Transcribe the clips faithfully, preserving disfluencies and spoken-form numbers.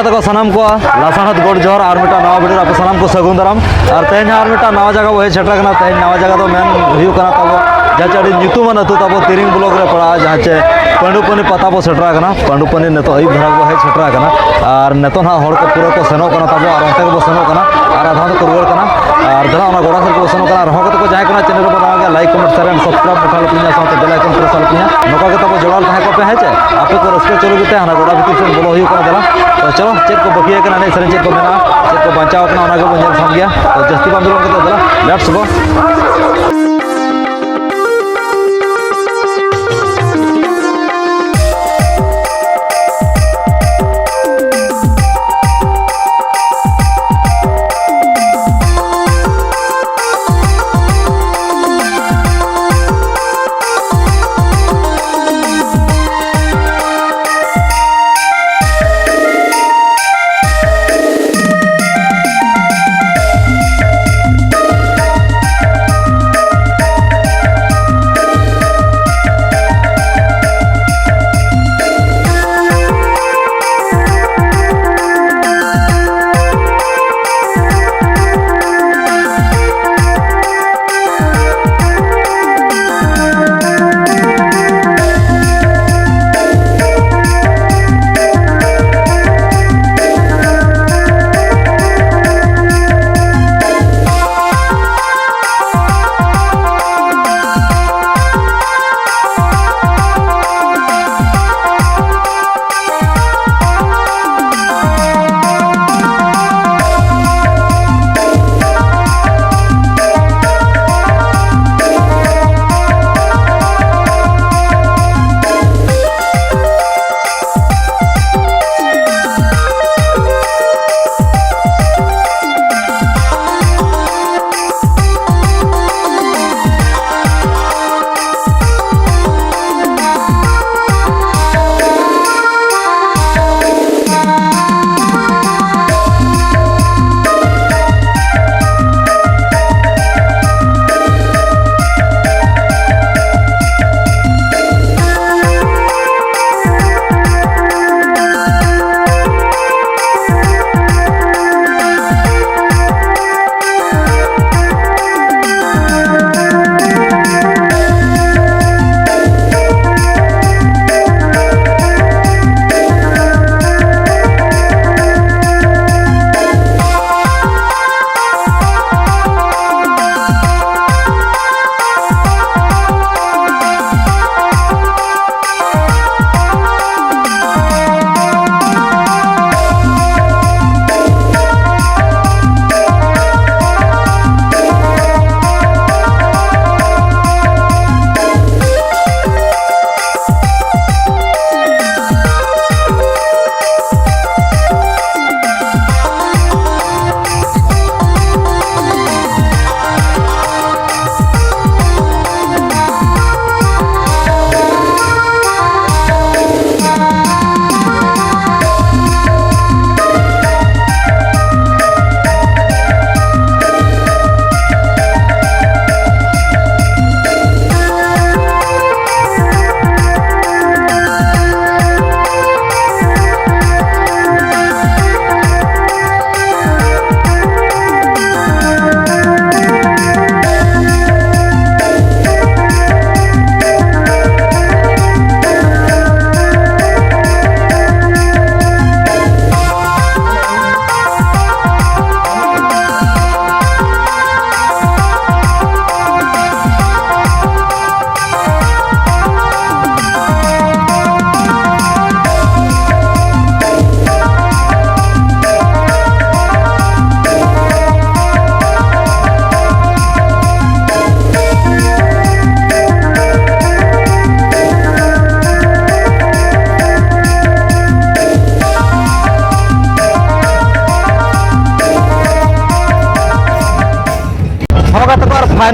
ᱛᱟᱠᱚ ᱥᱟᱱᱟᱢ ᱠᱚ ᱞᱟᱥᱟᱲᱦᱮᱫ ᱜᱚᱰ ᱡᱚᱦᱟᱨ᱾ ᱟᱨ ᱢᱤᱫᱴᱟᱝ ᱱᱟᱣᱟ video ᱨᱮ ᱟᱯᱮ ᱥᱟᱱᱟᱢ ᱠᱚ ᱥᱟᱹᱜᱩᱱ ᱫᱟᱨᱟᱢ᱾ ᱟᱨ ᱛᱮᱦᱮᱧ ᱦᱚᱸ ᱟᱨ ᱢᱤᱫᱴᱟᱝ ᱱᱟᱣᱟ ᱡᱟᱭᱜᱟ ᱵᱚ ᱦᱮᱡ ᱥᱮᱴᱮᱨ ᱟᱠᱟᱱᱟ᱾ ᱛᱮᱦᱮᱧ ᱱᱟᱣᱟ ᱡᱟᱭᱜᱟ ᱫᱚ ᱢᱮᱱ ᱦᱩᱭᱩᱜ ᱠᱟᱱᱟ ᱛᱟᱵᱚ ᱡᱟᱦᱟᱸ ᱪᱮ ᱟᱹᱰᱤ ᱧᱩᱛᱩᱢᱟᱱ ᱟᱹᱛᱩ ᱛᱟᱵᱚ ᱛᱤᱨᱤᱝ block ᱨᱮ ᱯᱟᱲᱟᱜᱼᱟ, ᱡᱟᱦᱟᱸ ᱪᱮ ᱯᱟᱹᱰᱩᱯᱟᱹᱱᱤ ᱯᱟᱛᱟ ᱵᱚ ᱥᱮᱴᱮᱨ ᱟᱠᱟᱱᱟ᱾ ᱯᱟᱹᱰᱩᱯᱟᱹᱱᱤ ᱱᱤᱛᱚᱜ ᱟᱹᱭᱩᱵ ᱫᱷᱟᱨᱟ ᱵᱚ ᱦᱮᱡ ᱥᱮᱴᱮᱨ ᱟᱠᱟᱱᱟ᱾ ᱟᱨ ᱱᱤᱛᱚᱜ ᱦᱟᱸᱜ ᱦᱚᱲ ᱠᱚ ᱯᱩᱨᱟᱹ ᱠᱚ ᱥᱮᱱᱚᱜ ᱠᱟᱱᱟ ᱛᱟᱵᱚ, ᱟᱨ ᱚᱱᱛᱮ ᱜᱮᱵᱚ ᱥᱮᱱᱚᱜ ᱠᱟᱱᱟ, ᱟᱨ ᱟᱫᱷᱟ ᱫᱚᱠᱚ ᱨᱩᱣᱟᱹᱲ ᱠᱟᱱᱟ᱾ ᱟᱨ ᱫᱮᱞᱟ ᱚᱱᱟ ᱜᱚᱰᱟ ᱥᱮᱫ ᱠᱚ ᱥᱮᱱᱚᱜ ᱠᱟᱱᱟ᱾ ᱟᱨ ᱦᱚᱸ ᱠᱟᱛᱮ ᱠᱚ ᱡᱟᱦᱟᱸᱭ ᱠᱚ ᱱᱟᱜ channel ᱨᱮᱵᱚ ᱱᱟᱣᱟ ᱜᱮᱭᱟ, like, comment, share and subscribe ᱜᱚᱴᱟ ᱟᱞᱚᱯᱮ ᱦᱤᱲᱤᱧᱟ, ᱥᱟᱶᱛᱮ bell icon press ᱟᱞᱚᱯᱮ ᱦᱤᱲᱤᱧᱟ᱾ ᱱᱚᱝᱠᱟ ᱜᱮ ᱛᱟᱵᱚ ᱡᱚᱲᱟᱣ ᱛᱟᱦᱮᱸ ᱠᱚᱜ ᱯᱮ, ᱦᱮᱸ ᱪᱮ? ᱟᱯᱮ ᱠᱚ ᱨᱟᱹᱥᱠᱟᱹ ᱦᱚᱪᱚ ᱞᱟᱹᱜᱤᱫ ᱛᱮ ᱦᱟᱱᱟ ᱜᱚᱰᱟ ᱵᱷᱤᱛᱤᱨ ᱥᱮᱫ ᱵᱚᱞᱚ ᱦᱩᱭᱩᱜ ᱠᱟᱱᱟ᱾ ᱫᱮᱞᱟ ᱛᱚ ᱪᱚᱞᱚ, ᱪᱮᱫ ᱠᱚ ᱵᱟᱹᱠᱤ ᱟᱠᱟᱱᱟ, ᱮᱱᱮᱡ ᱥᱮᱨᱮᱧ ᱪᱮᱫ ᱠᱚ ᱢᱮᱱᱟᱜᱼᱟ, ᱪᱮᱫ ᱠᱚ ᱵᱟᱧᱪᱟᱣ ᱟᱠᱟᱱᱟ, ᱚᱱᱟ ᱜᱮᱵᱚᱱ ᱧᱮᱞ ᱥᱟᱢᱜᱮᱭᱟ᱾ ᱛᱚ ᱡᱟᱹᱥᱛᱤ ᱵᱟᱝ ᱵᱤᱞᱚᱢ ᱠᱟᱛᱮ ᱫᱮᱞᱟ, let's go᱾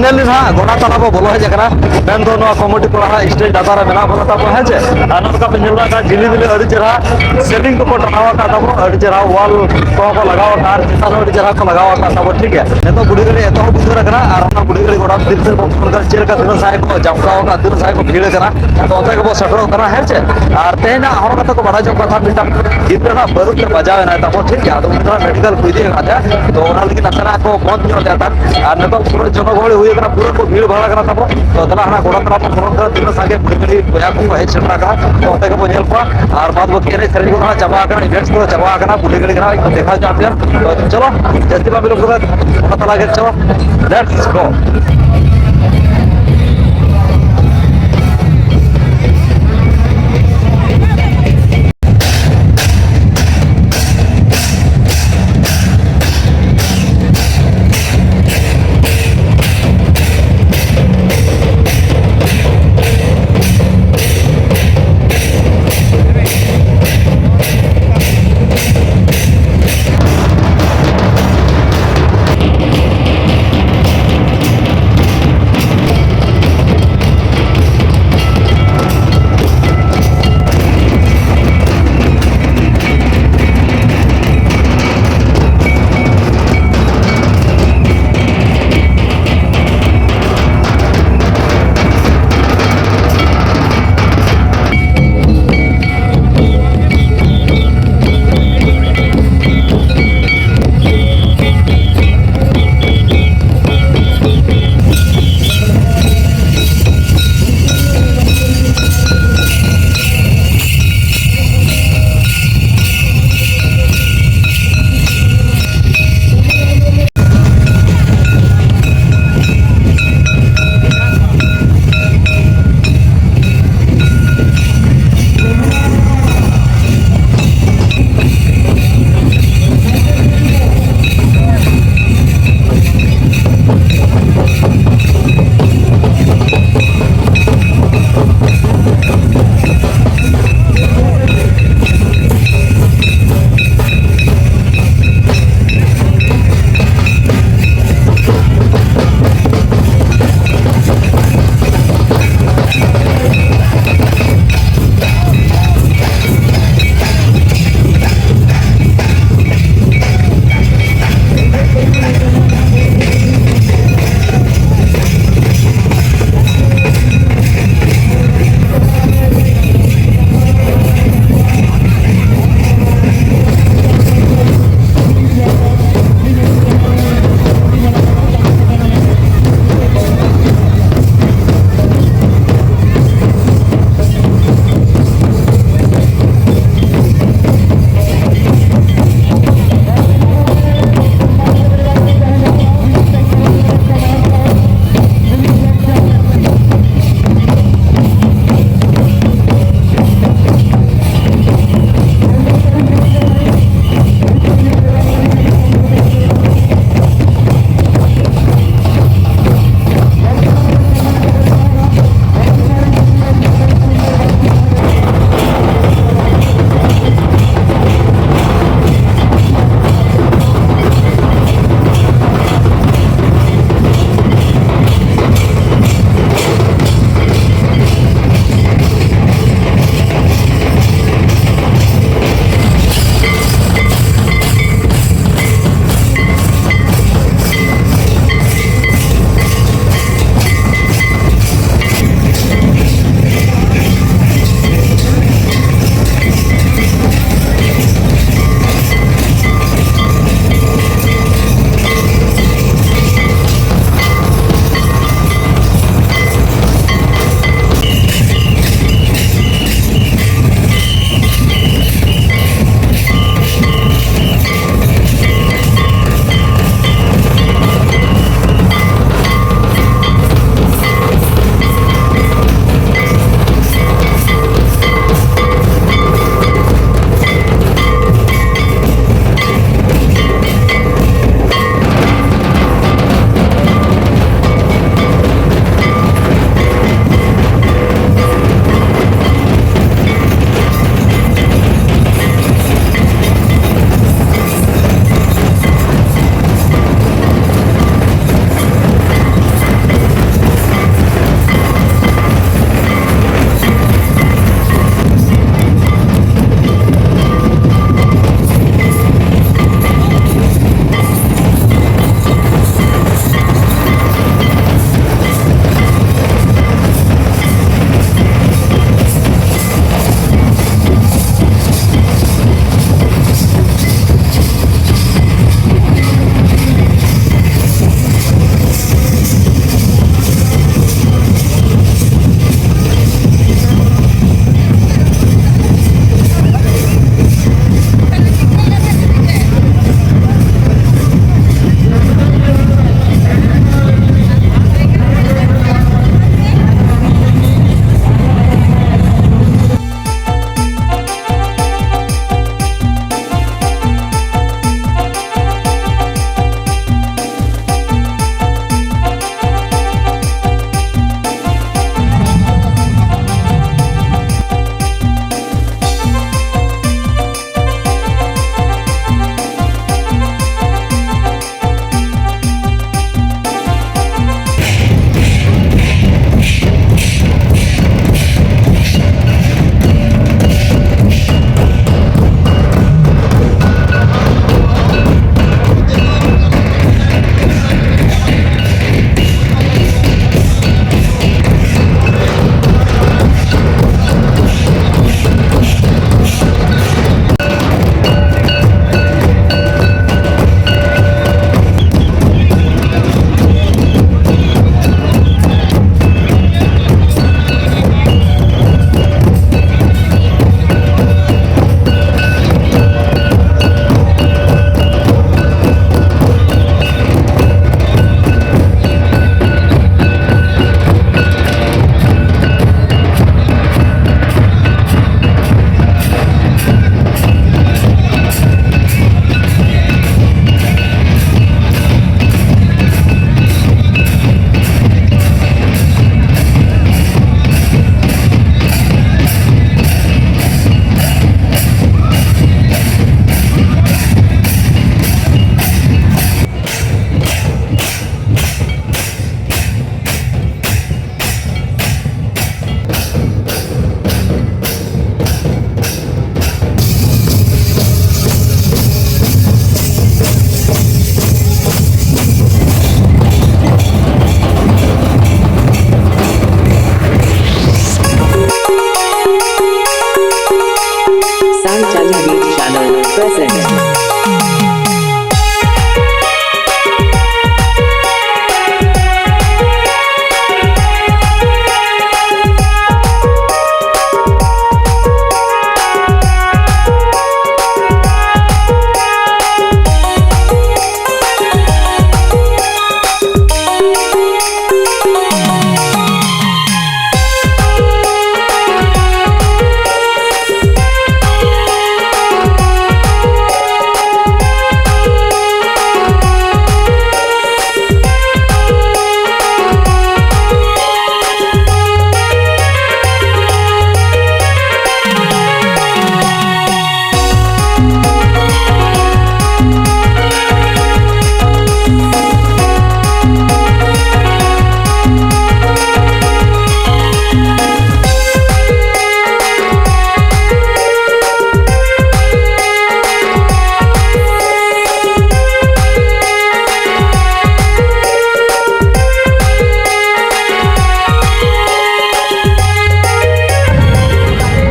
Finally ᱱᱟᱦᱟᱜ ᱜᱚᱰᱟ ᱛᱟᱞᱟ ᱵᱚ ᱵᱚᱞᱚ ᱦᱮᱡ ᱟᱠᱟᱱᱟ᱾ ᱢᱮᱱᱫᱚ ᱱᱚᱣᱟ ᱠᱚᱢᱤᱴᱤ ᱯᱟᱲᱟ ᱦᱟᱸᱜ stage ᱞᱟᱛᱟᱨ ᱨᱮ ᱢᱮᱱᱟᱜ ᱵᱚᱱᱟ ᱛᱟᱵᱚ, ᱦᱮᱸ ᱪᱮ? ᱟᱨ ᱱᱚᱝᱠᱟ ᱯᱮ ᱧᱮᱞ ᱫᱟᱲᱮᱭᱟᱜ ᱠᱟᱱᱟ, ᱡᱤᱞᱤ ᱡᱤᱞᱤ ᱟᱹᱰᱤ ᱪᱮᱦᱨᱟ setting ᱠᱚᱠᱚ ᱴᱟᱱᱟᱣ ᱟᱠᱟᱫ ᱛᱟᱵᱚ, ᱟᱹᱰᱤ ᱪᱮᱦᱨᱟ wall ᱠᱚᱦᱚᱸ ᱠᱚ ᱞᱟᱜᱟᱣ ᱟᱠᱟᱫ, ᱟᱨ ᱪᱮᱛᱟᱱ ᱦᱚᱸ ᱟᱹᱰᱤ ᱪᱮᱦᱨᱟ ᱠᱚ ᱞᱟᱜᱟᱣ ᱟᱠᱟᱫ ᱛᱟᱵᱚ, ᱴᱷᱤᱠ ᱜᱮᱭᱟ᱾ ᱱᱤᱛᱚᱜ ᱵᱩᱰᱷᱤ ᱜᱟᱹᱰᱤ ᱮᱛᱚᱦᱚᱵ ᱩᱛᱟᱹᱨ ᱟᱠᱟᱱᱟ, ᱟᱨ ᱚᱱᱟ ᱵᱩᱰᱷᱤ ᱜᱟᱹᱰᱤ ᱜᱚᱰᱟ ᱵᱷᱤᱛᱤᱨ ᱥᱮᱫ ᱵᱚᱱ ᱵᱚᱞᱚ ᱞᱮᱱᱠᱷᱟᱱ ᱪᱮᱫ ᱞᱮᱠᱟ ᱛᱤᱱᱟᱹᱜ ᱥᱟᱸᱜᱮ ᱠᱚ ᱡᱟᱢᱠᱟᱣ ᱟᱠᱟᱫ, ᱛᱤᱱᱟᱹᱜ ᱥᱟᱸᱜᱮ ᱠᱚ ᱵᱷᱤᱲ ᱟᱠᱟᱱᱟ, ᱟᱫᱚ ᱚᱱᱛᱮ ᱜᱮᱵᱚ ᱥᱮᱴᱮᱨᱚᱜ ᱠᱟᱱᱟ, ᱦᱮᱸ ᱪᱮ? ᱟᱨ ᱛᱮᱦᱮᱧᱟᱜ ᱦᱚᱨᱚᱜ ᱠᱟᱛᱮ ᱠᱚ ᱵᱟᱲᱟᱭ ᱡᱚᱝ ᱠᱟᱛᱷᱟ, ᱢᱤᱫᱴᱟᱝ ᱜᱤᱫᱽᱨᱟᱹ ᱦᱟᱸᱜ ᱵᱟᱹᱨᱩᱫ ᱛᱮ ᱵᱟᱡᱟᱣ ᱮᱱᱟᱭ ᱛᱟᱵᱚ, ᱴᱷᱤᱠ ᱜᱮᱭᱟ᱾ ᱟᱫᱚ ᱩᱱᱤ ᱫᱚ ᱦᱟᱸᱜ medical ᱠᱚ ᱤᱫᱤ ᱟᱠᱟᱫᱮᱭᱟ, ᱛᱚ ᱚᱱᱟ ᱞᱟᱹᱜᱤᱫ ᱱᱟᱥᱮᱱᱟᱜ ᱠᱚ ᱵᱚᱱᱫ ᱧᱚᱜ ᱞᱮᱫᱟ᱾ ᱟᱨ ᱱᱤᱛᱚᱜ ᱯᱩᱨᱟᱹ ᱡᱚᱱᱚᱜᱚᱦᱚᱲ ᱦᱩᱭ ᱟᱠᱟᱱᱟ, ᱯᱩᱨᱟᱹ ᱠᱚ ᱵᱷᱤᱲ ᱵᱷᱟᱲ ᱟᱠᱟᱱᱟ ᱛᱟᱵᱚ᱾ ᱛᱚ ᱫᱮᱞᱟ ᱦᱟᱸᱜ ᱜᱚᱰᱟ ᱛᱟᱞᱟ ᱵᱚᱱ ᱵᱚᱞᱚᱱ ᱠᱟᱱᱟ, ᱛᱤᱱᱟᱹᱜ ᱥᱟᱸᱜᱮ ᱵᱩᱰᱷᱤ ᱜᱟᱹᱰᱤ ᱵᱚᱭᱦᱟ ᱠᱚᱠᱚ ᱦᱮᱡ ᱥᱮᱴᱮᱨ ᱟᱠᱟᱱᱟ, ᱛᱚ ᱚᱱᱛᱮ ᱜᱮᱵᱚᱱ ᱧᱮᱞ ᱠᱚᱣᱟ᱾ ᱟᱨ ᱵᱟᱫ ᱵᱟᱹᱠᱤ ᱮᱱᱮᱡ ᱥᱮᱨᱮᱧ ᱠᱚᱫᱚ ᱦᱟᱸᱜ ᱪᱟᱵᱟ ᱟᱠᱟᱱᱟ, events ᱠᱚᱫᱚ ᱪᱟᱵᱟ ᱟᱠᱟᱱᱟ, ᱵᱩᱰᱷᱤ ᱜᱟᱹᱰᱤ ᱜᱮ ᱦᱟᱸᱜ ᱫᱮᱠᱷᱟᱣ ᱦᱚᱪᱚ ᱟᱯᱮᱭᱟ᱾ ᱛᱚ ᱪᱚᱞᱚ, ᱡᱟᱹᱥᱛᱤ ᱵᱟᱝ ᱵᱤᱞᱚᱢ ᱠᱟᱛᱮ ᱚᱱᱟ ᱛᱟᱞᱟ ᱜᱮ ᱪᱚᱞᱚ, let's go᱾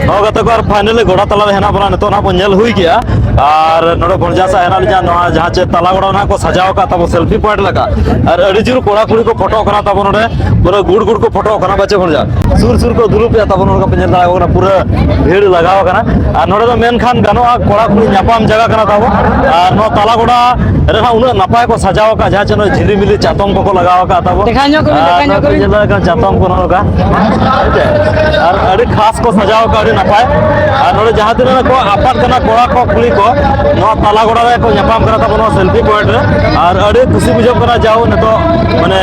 ᱦᱚᱸ ᱜᱟᱛᱮ ᱠᱚ, ᱟᱨ finally ᱜᱚᱰᱟ ᱛᱟᱞᱟ ᱨᱮ ᱦᱮᱱᱟᱜ ᱵᱚᱱᱟ᱾ ᱱᱤᱛᱚᱜ ᱱᱟᱦᱟᱜ ᱵᱚᱱ ᱧᱮᱞ ᱦᱩᱭ ᱠᱮᱜᱼᱟ, ᱟᱨ ᱱᱚᱰᱮ ᱵᱷᱚᱸᱡᱟ ᱥᱟᱦ ᱦᱮᱱᱟᱜ ᱞᱤᱧᱟ᱾ ᱱᱚᱣᱟ ᱡᱟᱦᱟᱸ ᱪᱮ ᱛᱟᱞᱟ ᱜᱚᱰᱟ ᱱᱟᱦᱟᱜ ᱠᱚ ᱥᱟᱡᱟᱣ ᱟᱠᱟᱫ ᱛᱟᱵᱚ selfie point ᱞᱮᱠᱟ, ᱟᱨ ᱟᱹᱰᱤ ᱡᱳᱨ ᱠᱚᱲᱟ ᱠᱩᱲᱤ ᱠᱚ ᱯᱷᱳᱴᱳᱜ ᱠᱟᱱᱟ ᱛᱟᱵᱚ ᱱᱚᱰᱮ, ᱯᱩᱨᱟᱹ ᱜᱩᱲ ᱜᱩᱲ ᱠᱚ ᱯᱷᱳᱴᱳᱜ ᱠᱟᱱᱟ᱾ ᱵᱟᱪᱮ ᱵᱷᱚᱸᱡᱟ, ᱥᱩᱨ ᱥᱩᱨ ᱠᱚ ᱫᱩᱲᱩᱵ ᱮᱫᱟ ᱛᱟᱵᱚ, ᱱᱚᱰᱮ ᱯᱮ ᱧᱮᱞ ᱫᱟᱲᱮᱭᱟᱠᱚ ᱠᱟᱱᱟ, ᱯᱩᱨᱟᱹ ᱵᱷᱤᱲ ᱞᱟᱜᱟᱣ ᱟᱠᱟᱱᱟ᱾ ᱟᱨ ᱱᱚᱰᱮ ᱫᱚ ᱢᱮᱱᱠᱷᱟᱱ ᱜᱟᱱᱚᱜᱼᱟ, ᱠᱚᱲᱟ ᱠᱩᱲᱤ ᱧᱟᱯᱟᱢ ᱡᱟᱭᱜᱟ ᱠᱟᱱᱟ ᱛᱟᱵᱚ᱾ ᱟᱨ ᱱᱚᱣᱟ ᱛᱟᱞᱟ ᱜᱚᱰᱟ ᱨᱮᱦᱚᱸ ᱩᱱᱟᱹᱜ ᱱᱟᱯᱟᱭ ᱠᱚ ᱥᱟᱡᱟᱣ ᱟᱠᱟᱫ, ᱡᱟᱦᱟᱸ ᱪᱮ ᱱᱚᱜᱼᱚᱭ ᱡᱷᱤᱞᱤᱢᱤᱞᱤ ᱪᱟᱛᱚᱢ ᱠᱚᱠᱚ ᱞᱟᱜᱟᱣ ᱟᱠᱟᱫ ᱛᱟᱵᱚ᱾ ᱫᱮᱠᱷᱟᱣ ᱧᱚᱜ ᱠᱚᱵᱤᱱ, ᱟᱨ ᱫᱮᱠᱷᱟᱣ ᱧᱚᱜ ᱱᱚᱜᱼᱚᱭ ᱠᱚᱵᱤᱱ᱾ ᱧᱮᱞ ᱫᱟᱲᱮᱭᱟᱜ ᱠᱟᱱᱟ ᱪᱟᱛᱚᱢ ᱠᱚ ᱱᱚᱜᱼᱚ ᱱᱚᱝᱠᱟ, ᱦᱮᱸ ᱪᱮ? ᱟᱨ ᱟᱹᱰᱤ ᱠᱷᱟᱥ ᱠᱚ ᱥᱟᱡᱟᱣ ᱟᱠᱟᱫ, ᱟᱹᱰᱤ ᱱᱟᱯᱟᱭ᱾ ᱟᱨ ᱱᱚᱰᱮ ᱡᱟᱦᱟᱸ ᱛᱤᱱᱟᱹᱜ ᱠᱚ ᱟᱯᱟᱛ ᱠᱟᱱᱟ, ᱠᱚᱲᱟ ᱠᱚ ᱠᱩᱲᱤ ᱠᱚ, ᱱᱚᱣᱟ ᱛᱟᱞᱟ ᱜᱚᱰᱟ ᱨᱮ ᱠᱚ ᱧᱟᱯᱟᱢ ᱠᱟᱱᱟ ᱛᱟᱵᱚ, ᱱᱚᱣᱟ selfie point ᱨᱮ᱾ ᱟᱨ ᱟᱹᱰᱤ ᱠᱩᱥᱤ ᱵᱩᱡᱷᱟᱹᱜ ᱠᱟᱱᱟ, ᱡᱟᱣ ᱱᱤᱛᱚᱜ ᱢᱟᱱᱮ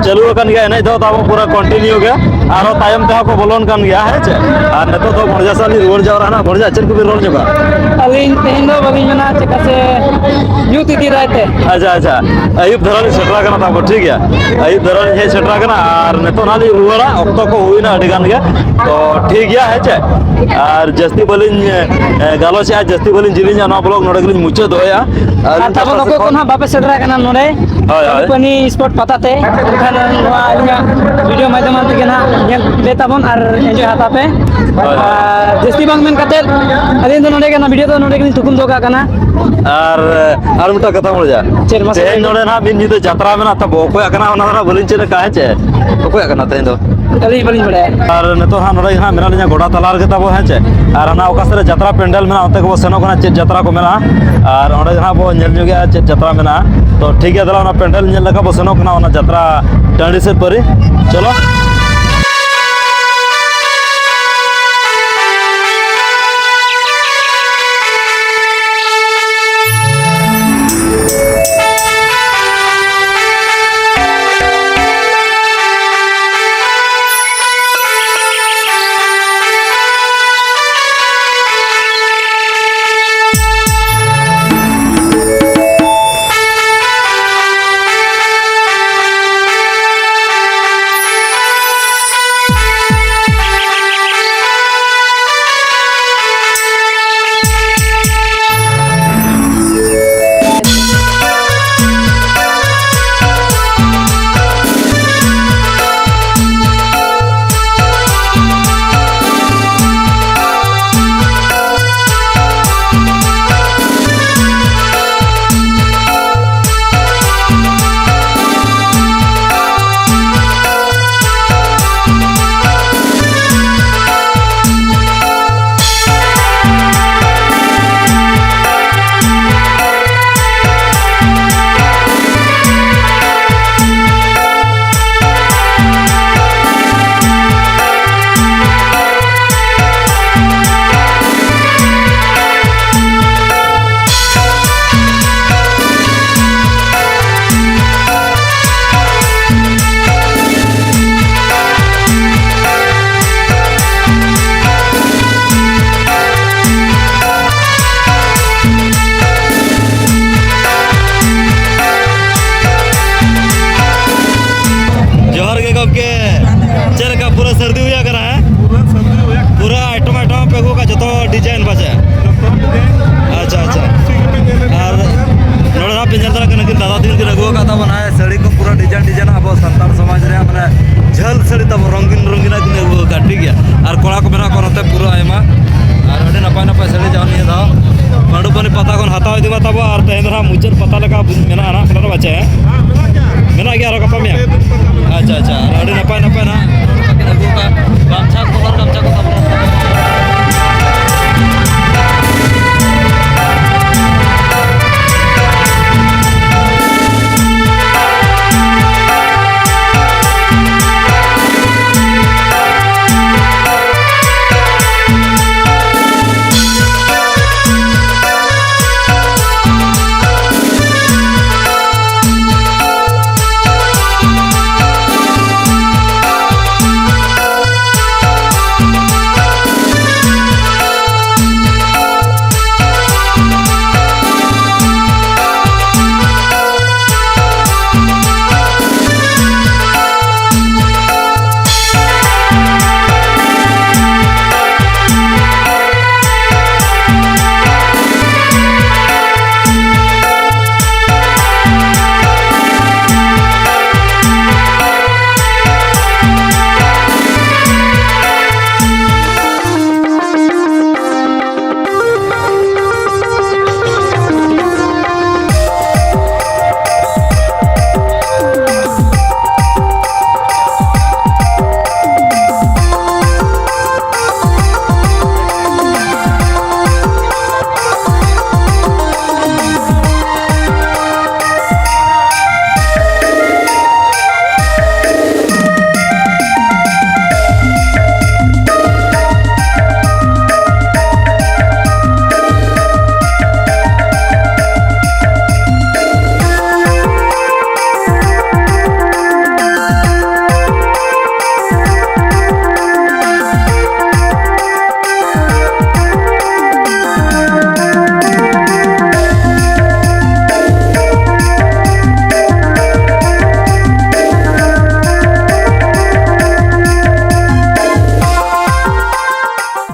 ᱪᱟᱹᱞᱩ ᱟᱠᱟᱱ ᱜᱮᱭᱟ ᱮᱱᱮᱡ ᱫᱚ ᱛᱟᱵᱚ ᱯᱩᱨᱟᱹ continue ᱜᱮ᱾ ᱟᱨᱦᱚᱸ ᱛᱟᱭᱚᱢ ᱛᱮᱦᱚᱸ ᱠᱚ ᱵᱚᱞᱚᱱ ᱠᱟᱱ ᱜᱮᱭᱟ, ᱦᱮᱸ ᱪᱮ? ᱟᱨ ᱱᱤᱛᱚᱜ ᱫᱚ ᱵᱷᱚᱲᱡᱟ ᱥᱮᱫ ᱞᱤᱧ ᱨᱩᱣᱟᱹᱲ ᱡᱟᱣᱨᱟᱜᱼᱟ ᱱᱟᱜ᱾ ᱵᱷᱚᱲᱡᱟ, ᱪᱮᱫ ᱠᱚᱵᱤᱱ ᱨᱚᱲ ᱧᱚᱜᱟ? ᱟᱹᱞᱤᱧ ᱛᱮᱦᱮᱧ ᱫᱚ ᱵᱟᱹᱞᱤᱧ ᱢᱮᱱᱟ, ᱪᱮᱫᱟᱜ ᱥᱮ ᱧᱩᱛ ᱤᱫᱤ ᱫᱟᱭ ᱛᱮ᱾ ᱟᱪᱪᱷᱟ, ᱟᱪᱪᱷᱟ, ᱟᱹᱭᱩᱵ ᱫᱷᱟᱨᱟ ᱞᱤᱧ ᱥᱮᱴᱮᱨ ᱟᱠᱟᱱᱟ ᱛᱟᱵᱚ, ᱴᱷᱤᱠ ᱜᱮᱭᱟ᱾ ᱟᱹᱭᱩᱵ ᱫᱷᱟᱨᱟ ᱞᱤᱧ ᱦᱮᱡ ᱥᱮᱴᱮᱨ ᱟᱠᱟᱱᱟ, ᱟᱨ ᱱᱤᱛᱚᱜ ᱱᱟᱜ ᱞᱤᱧ ᱨᱩᱣᱟᱹᱲᱟ, ᱚᱠᱛᱚ ᱠᱚ ᱦᱩᱭᱱᱟ ᱟᱹᱰᱤ ᱜᱟᱱ ᱜᱮ᱾ ᱛᱚ ᱴᱷᱤᱠ ᱜᱮᱭᱟ, ᱦᱮᱸ ᱪᱮ? ᱟᱨ ᱡᱟᱹᱥᱛᱤ ᱵᱟᱹᱞᱤᱧ, ᱮ, ᱜᱟᱞᱚᱪᱮᱜᱼᱟ, ᱡᱟᱹᱥᱛᱤ ᱵᱟᱹᱞᱤᱧ ᱡᱤᱞᱤᱧᱟ, ᱱᱚᱣᱟ vlog ᱱᱚᱰᱮ ᱜᱮᱞᱤᱧ ᱢᱩᱪᱟᱹᱫ ᱫᱚᱦᱚᱭᱟ᱾ ᱟᱨ ᱟᱨ ᱛᱟᱵᱚᱱ ᱚᱠᱚᱭ ᱠᱚ ᱱᱟᱦᱟᱜ ᱵᱟᱯᱮ ᱥᱮᱴᱮᱨ ᱟᱠᱟᱱᱟ ᱱᱚᱰᱮ, ᱦᱳᱭ, ᱦᱳᱭ᱾ ᱯᱟᱹᱱᱤ spot ᱯᱟᱛᱟ ᱛᱮ, ᱮᱱᱠᱷᱟᱱ ᱱᱚᱣᱟ ᱟᱹᱞᱤᱧᱟᱜ video ᱢᱟᱫᱽᱫᱷᱚᱢ ᱛᱮᱜᱮ ᱱᱟᱦᱟᱜ ᱧᱮᱞ ᱯᱮ ᱛᱟᱵᱚᱱ ᱟᱨ enjoy ᱦᱟᱛᱟᱣ ᱯᱮ᱾ ᱦᱳᱭ, ᱦᱳᱭ᱾ ᱟᱨ ᱡᱟᱹᱥᱛᱤ ᱵᱟᱝ ᱢᱮᱱ ᱠᱟᱛᱮᱫ, ᱟᱹᱞᱤᱧ ᱫᱚ ᱱᱚᱰᱮ ᱜᱮ ᱚᱱᱟ video ᱫᱚ ᱱᱚᱰᱮ ᱜᱮᱞᱤᱧ ᱛᱷᱩᱠᱩᱢ ᱫᱚᱦᱚ ᱠᱟᱜ ᱠᱟᱱᱟ᱾ ᱟᱨ, ᱟᱨ ᱢᱤᱫᱴᱟᱝ ᱠᱟᱛᱷᱟ ᱵᱚᱞᱮ ᱡᱟ, ᱪᱮᱫ ᱢᱟᱥᱮ ᱛᱮᱦᱮᱧ ᱞᱟᱹᱭ ᱢᱮ᱾ ᱱᱚᱰᱮ ᱱᱟᱦᱟᱜ ᱢᱤᱫ ᱧᱤᱫᱟᱹ ᱡᱟᱛᱨᱟ ᱢᱮᱱᱟᱜ ᱛᱟᱵᱚ, ᱚᱠᱚᱭᱟᱜ ᱠᱟᱱᱟ ᱚᱱᱟ ᱫᱚ ᱱᱟᱦᱟᱜ ᱵᱟᱹᱞᱤᱧ ᱪᱮᱫ ᱟᱠᱟᱫᱼᱟ, ᱦᱮᱸ ᱪᱮ? ᱚᱠᱚᱭᱟᱜ ᱠᱟᱱᱟ ᱛᱮᱦᱮᱧ ᱫᱚ? ᱟᱹᱞᱤᱧ ᱵᱟᱹᱞᱤᱧ ᱵᱟᱲᱟᱭᱟ᱾ ᱟᱨ ᱱᱤᱛᱚᱜ ᱦᱟᱸᱜ ᱱᱚᱰᱮ ᱜᱮ ᱦᱟᱸᱜ ᱢᱮᱱᱟᱜ ᱞᱤᱧᱟ ᱜᱚᱰᱟ ᱛᱟᱞᱟ ᱨᱮᱜᱮ ᱛᱟᱵᱚ, ᱦᱮᱸ ᱪᱮ? ᱟᱨ ᱦᱟᱱᱟ ᱚᱠᱟ ᱥᱮᱫ ᱨᱮ ᱡᱟᱛᱨᱟ ᱯᱮᱱᱰᱮᱞ ᱢᱮᱱᱟᱜᱼᱟ, ᱚᱱᱛᱮ ᱜᱮᱵᱚ ᱥᱮᱱᱚᱜ ᱠᱟᱱᱟ, ᱪᱮᱫ ᱡᱟᱛᱨᱟ ᱠᱚ ᱢᱮᱱᱟᱜᱼᱟ᱾ ᱟᱨ ᱚᱸᱰᱮ ᱜᱮ ᱦᱟᱸᱜ ᱵᱚ ᱧᱮᱞ ᱧᱚᱜᱮᱜᱼᱟ ᱪᱮᱫ ᱡᱟᱛᱨᱟ ᱢᱮᱱᱟᱜᱼᱟ᱾ ᱛᱚ ᱴᱷᱤᱠ ᱜᱮᱭᱟ, ᱫᱮᱞᱟ ᱚᱱᱟ ᱯᱮᱱᱰᱮᱞ ᱧᱮᱞ ᱞᱮᱠᱟ ᱵᱚ ᱥᱮᱱᱚᱜ ᱠᱟᱱᱟ, ᱚᱱᱟ ᱡᱟᱛᱨᱟ ᱴᱟᱺᱰᱤ ᱥᱮᱫ ᱯᱟᱹᱨᱤ᱾ ᱪᱚᱞᱚ᱾ ᱢᱩᱪᱟᱹᱫ ᱯᱟᱛᱟ ᱞᱮᱠᱟ ᱢᱮᱱᱟᱜᱼᱟ ᱱᱟᱦᱟᱜ, ᱯᱟᱞᱮ ᱵᱟᱪᱮ? ᱢᱮᱱᱟᱜ ᱜᱮᱭᱟ ᱟᱨᱚ ᱜᱟᱯᱟ ᱢᱮᱭᱟᱝ? ᱟᱪᱪᱷᱟ, ᱟᱪᱪᱷᱟ, ᱟᱹᱰᱤ ᱱᱟᱯᱟᱭ, ᱱᱟᱯᱟᱭ ᱱᱟᱦᱟᱜ᱾